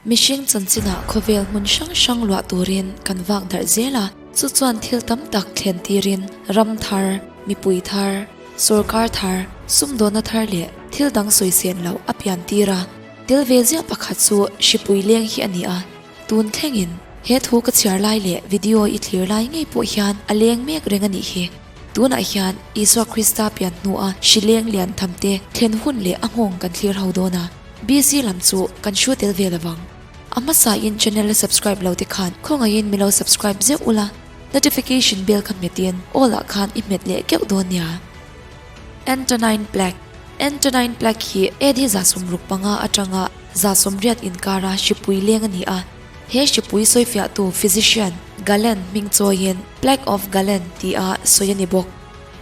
Mihring chanchinah khawvel hmun hrang hrang luah turin kan vak darh zel a, chu chuan thil tam tak thlen tirin ram thar, mipui thar, sawrkar thar, sumdawnna thar leh thil dang sawi sen loh a pian tir a. Tel ve ziah pakhat chu hripui leng hi a ni a, tun thlengin he thu ka chhiar lai leh video i thlir lai ngei pawh hian a leng mek reng a nih hi. Tunah hian Isua Krista pian hnua hri leng lian tham te thlen hun leh a nghawng kan thlir ho dawn a. BC lam chu kan hru tel ve lovang. A hmasa in channel la subscribe lo te khan khawngaihin min lo subscribe zeuh ula, notification bell kha hmet in all ah khan i hmet leh keuh dawn nia. Antonine Plaque Antonine Plaque hi AD 65 atanga 80 inkara hripui leng a ni a. He hripui sawifiahtu physician Galen hming chawiin Plague of Galen tia sawi a ni bawk.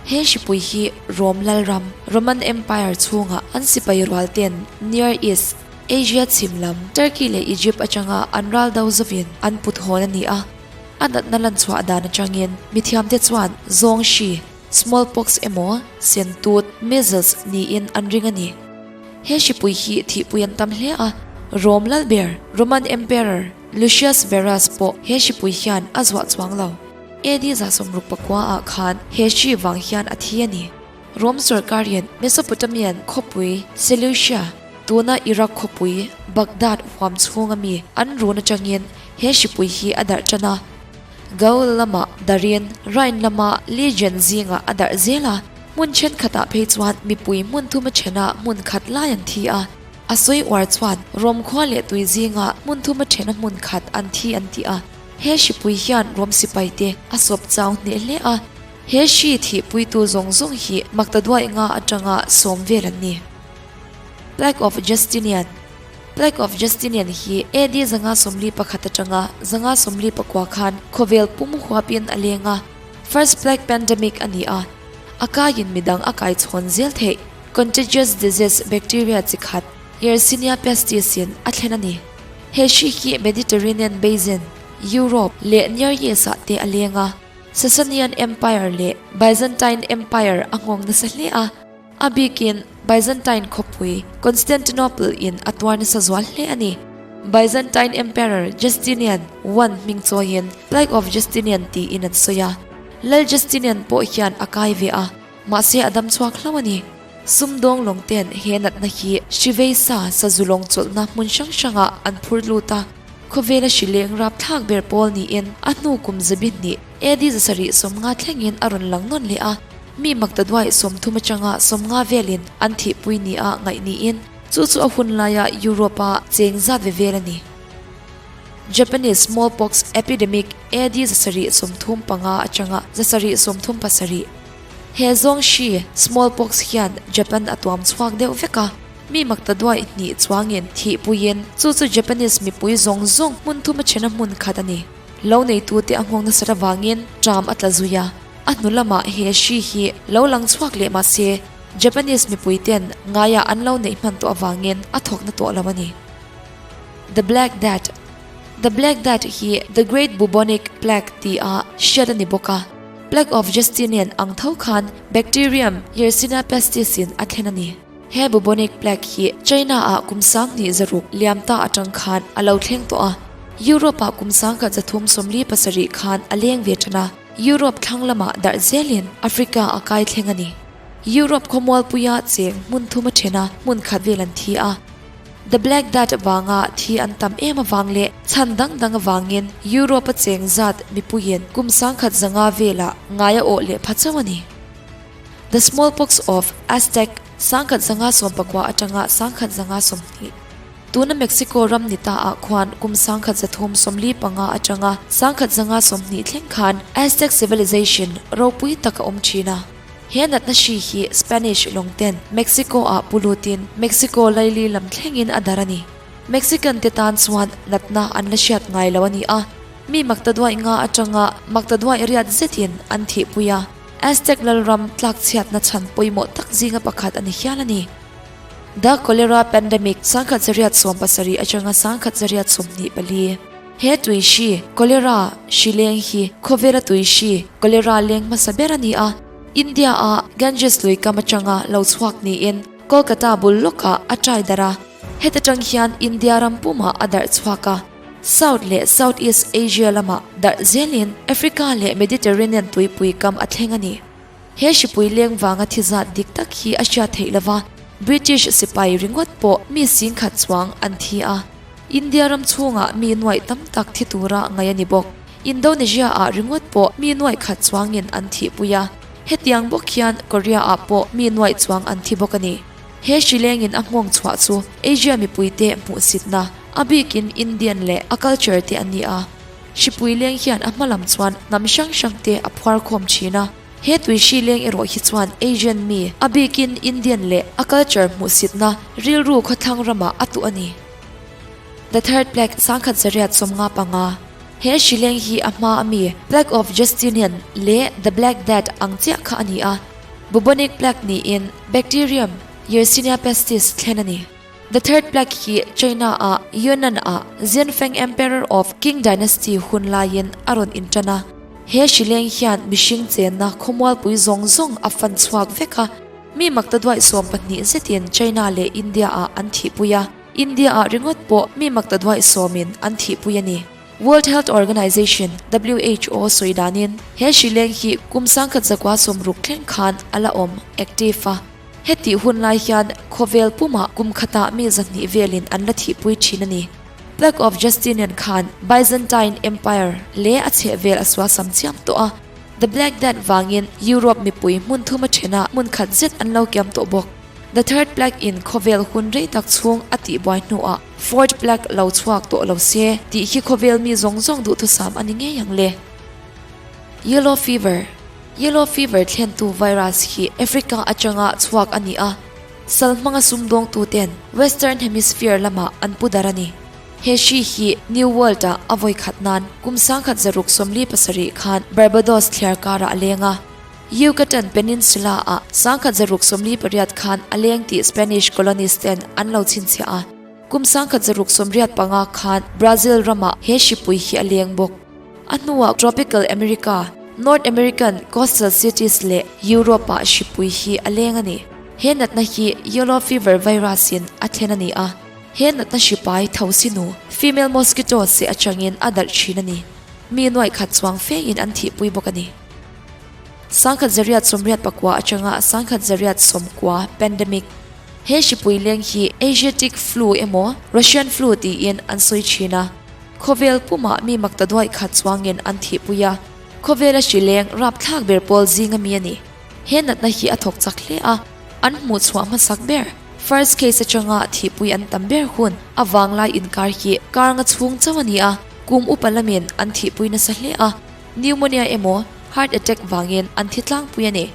He hripui hi Rom lalram, Roman Empire, chhunga an sipai rual ten Near East, Asia chhim lam, Turkey leh Egypt atanga an ral do zovin an put hawn a ni a. A natna lan chhuah dan atangin mithiamte chuan zawng hri, smallpox, emaw sentut, measles, niin an ring a ni. He hripui hi thihpui an tam hle a, Rom lalber, Roman Emperor, Lucius Verus pawh he hripui hian a zuah chuang lo. AD 69 ah khan he hri vang hian a thi a ni. Rom sawrkarin Mesopotamian khawpui Seleucia, tuna Iraq khawpui Baghdad huam chhunga mi an run atangin he hripui hi a darh tan a. Gaul lama darin Rhine lama legion zingah a darh zel a, hmun thenkhatah phei chuan mipui hmun thuma thena hmun khat lai an thi a. A sawi uar chuan Rom khua leh tui zingah hmun thuma thena hmun khat an thi an ti a. He hripui hian Rom sipaite a sawp chau hneh hle a, he hri thihpuitu zawng zawng hi maktaduai nga atanga sawm vel an ni. Plague of Justinian Plague of Justinian hi AD 541 atanga 549 khan khawvel pum huapin a leng a, First Plague Pandemic a ni a, a kaiin midang a kai chhawn zel theih, contagious disease bacteria chi khat Yersinia pestis in a thlen a ni. He hri hi Mediterranean Basin, Europe, leh Near East-ah te a leng a, Sasanian Empire leh Byzantine Empire a nghawng nasa hle a, a bikin Byzantine khawpui Constantinople in a tuar nasa zual hle a ni. Byzantine Emperor Justinian I hming chawiin Plague of Justinian tiin an sawi a, Lal Justinian pawh hian a kai ve a, mahse a dam chhuak hlauh a ni. Sumdawng lawng ten he natna hi hri vei sa sazu lawng chawlhna hmun hrang hrangah an phur lut a, khawvela hri leng rap thlak ber pawl niin a hnu kum zabi hnih AD 750 thlengin a rawn lang nawn leh a, mi maktaduai 30 atanga 50 velin an thihpui nia ngaih niin chu chu a hun laia Europe-a cheng zat ve vel a ni. Japanese Smallpox Epidemic AD 735 atanga 737. He zawng hri, smallpox, hian Japan a tuam chhuak deuh vek a, mi maktaduai hnih chuangin thihpuiin chu chu Japanese mipui zawng zawng hmun thuma thena hmun khat a ni. Lo neitute a nghawng nasat avangin ṭam a tla zui a, a hnu lamah he hri hi lo lang chhuak leh mah se Japanese mipuiten ngaiah an lo neih hman tawh avangin a thawkna tawh lo a ni. The Black Death The Black Death hi The Great Bubonic Plague tia hriat a ni bawk a. Plague of Justinian ang tho khan bacterium Yersinia pestis in a thlen a ni. He bubonic plague hi China ah kum 2000 zaruk liam ta atang khan a lo thleng tawh a. Europe ah kum 1377 khan a leng ve tan a, Europe thlang lamah darh zelin Africa a kai thleng a ni. Europe khawmualpuia cheng hmun thum a then a, hmun khat vel an thi a. The Black Death avanga thi an tam em avang leh chhan dang dang avangin Europe-a cheng zat mipuiin kum 1500 velah ngai a awh leh pha chauh a ni. The Smallpox of Aztec 1519 atanga 1520 tuna Mexico ram ni ta ah khuan kum 1345 atanga 1520 thleng khan Aztec civilization ropui tak a awm thin a. He natna hri hi Spanish lawng ten Mexico ah pu lutin Mexico laili lam thlengin a dar a ni. Mexican te tan chuan natna an la hriat ngai lo a ni a, mi maktaduai nga atanga maktaduai riat zetin an thihpui a, Aztec lalram tlakchhiatna chhan pawimawh tak zinga pakhat a ni hial a ni. The Cholera Pandemic 1870 atanga 1824. He tui hri, cholera, hri leng hi khawvela tui hri, cholera, leng hmasa ber a ni a. India-a Ganges lui kam atanga lo chhuak niin Kolkata bul lawkah a trai darh a. Heta tang hian India ram pumah a darh chhuak a, South leh South East Asia lamah darh zelin Africa leh Mediterranean tuipui kam a thleng a ni. He hripui leng vanga thi zat dik tak hi a hriat theih lova, British sipai ringawt pawh mi singkhat chuang an thi a. India ram chhungah mi nuaih tam tak thi tura ngaih a ni bawk. Indonesia ah ringawt pawh mi nuaih khat chuangin an thihpui a, hetiang bawk hian Korea ah pawh mi nuaih chuang an thi bawk a ni. He hri lengin a nghawng chhuah chu Asia mipuite hmuhsitna, a bikin Indian leh a culture te an ni a. Hripui leng hian a hma lam chuan hnam hrang hrang te a phuar khawm thin a. He tui hri leng erawh hi chuan Asian mi, a bikin Indian leh a culture hmuhsitna rilru khawthlang ramah a tuh a ni. The Third Plague 1175. He hri leng hi a hma ami Plague of Justinian leh The Black Death ang chiah kha a ni a. Bubonic Plague niin bacterium Yersinia pestis thlen a ni. The Third Plague hi China ah Yunnan ah Xianfeng Emperor of Qing Dynasty hun laiin a rawn intan a. He hri leng hian mihring chenna khawmualpui zawng zawng a fan chhuak vek a. Mi makta duaih 12 zetin China leh India ah an thihpui a. India ah ringawt pawh mi makta duaih sawmin an thihpui a ni. World Health Organization, who, sawi danin he hri leng hi kum 1960 thleng khan a la awm, active, a. Hetih hun lai hian khawvel pumah kum khatah mi 200 velin an la thihpui thin a ni. Plague of Justinian khan Byzantine Empire leh a chhehvel a suasam chiam tawh a. The Black Death vangin Europe mipui hmun thum a thena hmun khat zet an lo kiam tawh bawk. The Third Plague in khawvel hun rei tak chhung a tihbuai hnuah Fourth Plague lo chhuak tawh lo se tih hi khawvel mi zawng zawng duhthusam a ni ngei ang le. Yellow Fever Yellow Fever thlentu virus hi Africa atanga chhuak a ni a, sal hmanga sumdawngtuten Western Hemisphere lamah an pu dar a ni. He hri hi New World-ah a vawi khat nan kum 1647 khan Barbados thliar karah a leng a. Yucatan Peninsula-ah 1648 khan a leng tih Spanish colonist-ten an lo chhinchhiah a. Kum 1685 khan Brazil ramah he hripui hi a leng bawk. A hnuah Tropical America, North American coastal cities leh Europe-ah hripui hi a leng a ni. He natna hi Yellow fever virus-in a thlen a ni a. He natna hripai thosi nu, female mosquito, seh atangin a darh thin a ni. Mi nuaih khat chuang fein an thihpui bawk a ni. 1989 atanga 1990 pandemic. He hripui leng hi Asiatic flu emaw Russian flu tiin an sawi thin a. Khawvel pumah mi makta duaih khat chuangin an thihpui a, khawvela hri leng rapthlak ber pawl zinga mi a ni. He natna hi a thawk chak hle a, an hmuh chhuah hmasak ber. First case atanga thihpui an tam ber hun a vanglai inkar hi kar nga chhung chauh a ni a, kum upa lamin an thihpui nasa hle a, pneumonia emaw heart attack vangin an thi tlangpui a ni.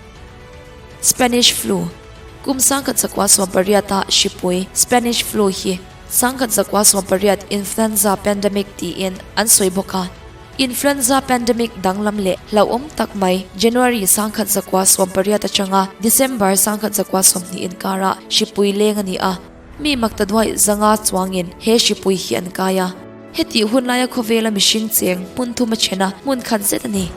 Spanish flu Kum 1918 a hripui Spanish flu hi 1918 influenza pandemic tiin an sawi bawk a. Influenza pandemic danglam leh hlauhawm tak mai January 1918 atanga December 1920 inkarah hripui leng a ni a. Mi makta duaih zanga chuangin he hripui hi an kai a. Hetih hun laia khawvela mihring cheng hmun thum a then a, hmun khat zet a ni.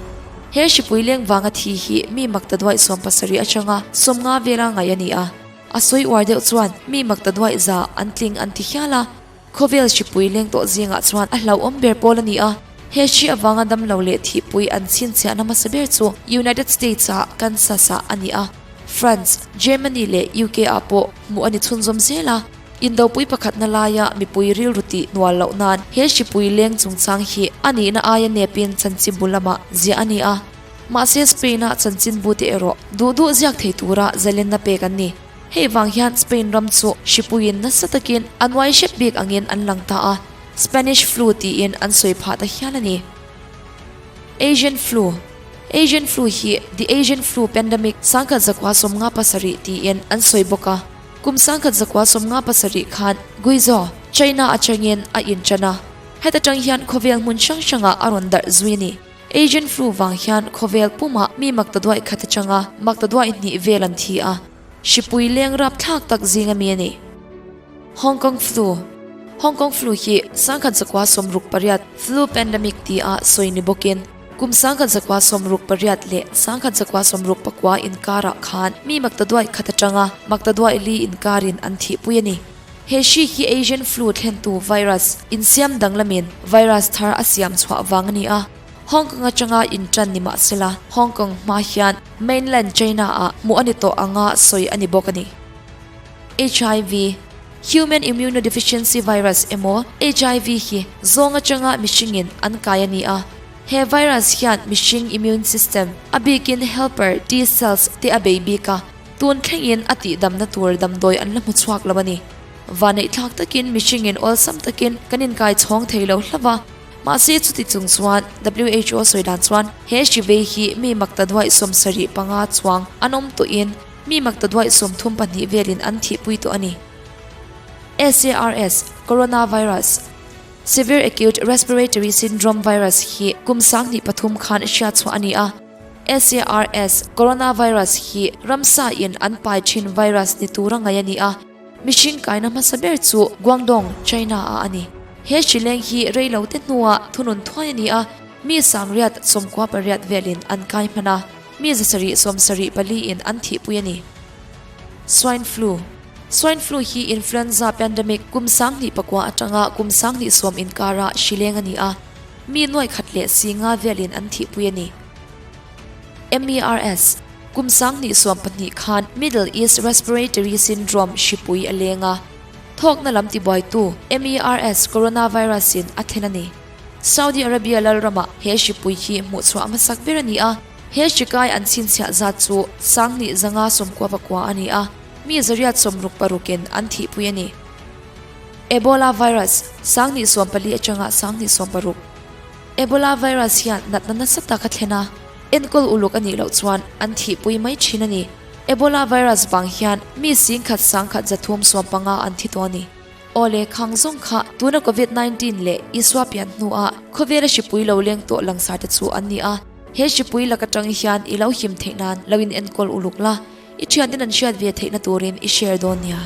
He hripui leng vanga thi hi mi makta duaih 70 atanga 50 vela ngaih a ni a. A sawi uar deuh chuan mi makta duaih za an tling an ti hial a. Khawvel hripui leng tawh zingah chuan a hlauhawm ber pawl a ni a. He hri avanga damlo leh thihpui an chhinchhiahna hmasa ber chu United States-ah Kansas-ah a ni a. France, Germany leh UK-ah pawh hmuh a ni chhunzawm zel a. Indopui pakhatna laia mipui rilru tih hnual loh nan he hripui leng chungchang hi a nihna aia nepin chanchinbu lamah ziah a ni a. Mahse Spain-a chanchinbute erawh duh duh ziak thei tura zalenna pek an ni. Hei vang hian Spain ram chu hripuiin nasa takin a nuai hrep bik angin an lang ta a, Spanish flu tiin an sawi phah ta hial a ni. Asian flu Asian flu hi The Asian flu pandemic 1957 tiin an sawi bawk a. Kum 1957 khan Guizhou, China atangin a intan a. Heta tang hian khawvel hmun hrang hrangah a rawn darh zui a ni. Asian flu vang hian khawvel pumah mi makta duaih khat atanga makta duaih hnih vel an thi a. Hripui leng rapthlak tak zinga mi a ni. Hong Kong flu Hong Kong flu hi 1968 flu pandemic tia sawi ni bawkin kum 1968 leh 1969 inkarah khan mi makta duaih khat atanga makta duaih li inkarin an thihpui a ni. He hri hi Asian flu thlentu virus insiam danglamin virus thar a siam chhuah vang a ni a. Hong Kong atanga intan ni mah sela, Hong Kong hma hian mainland China-ah hmuh a ni tawh anga sawi a ni bawk a ni. HIV, Human Immunodeficiency Virus emaw HIV hi zawng atanga mihringin an kai a ni a. He virus hian mihring immune system, a bikin helper T cells te a bei bik a, tun thlengin a tihdamna tur damdawi an la hmu chhuak lo a ni. Vaneihthlak takin mihringin awlsam takin kan inkai chhawng thei lo hlauh a, mahse chuti chung chuan WHO sawi dan chuan he hri vei hi mi makta duaih 75 chuang an awm tawhin mi makta duaih 32 velin an thihpui tawh a ni. SARS, Coronavirus, Severe Acute Respiratory Syndrome Virus hi kum 2003 khan hriat chhuah a ni a. SARS, Coronavirus, hi ramsa in an pai thin virus ni tura ngaih a ni a. Mihring kaina hmasa ber chu Guangdong, China ah a ni. He hrileng hi rei lo te hnuah thunun thuai a ni a, mi 98 velin an kai hman a, mi 774 in an thihpui a ni. Swine Flu Swine flu hi influenza pandemic kum 2009 atanga kum 2010 inkara hrileng a ni a, mi 1,500 velin an thihpui a ni. MERS, Kum 2012 khan Middle East Respiratory Syndrome hripui a leng a, thawkna lam tibuaitu MERS coronavirus in a thlen a ni. Saudi Arabia lalramah he hripui hi hmuhchhuah hmasak ber a ni a, he hrikai an chhinchhiah zat chu 2599 a ni a, mi 866 in an thihpui a ni. Ebola virus, 2014 atanga 2016. Ebola virus hian natna nasa tak a thlen a, enkawl uluk a nih loh chuan an thihpui mai thin a ni. Ebola virus vang hian mi 11,115 an thi tawh a ni. Awle khang zawng kha tuna Covid 19 leh Isua pian hnuah khawvela hripui lo leng tawh langsar te chu an ni a. He hripui lak atang hian i lo him theih nan lo in enkawl uluk la, i thianten an hriat ve theihna turin i share dawn nia.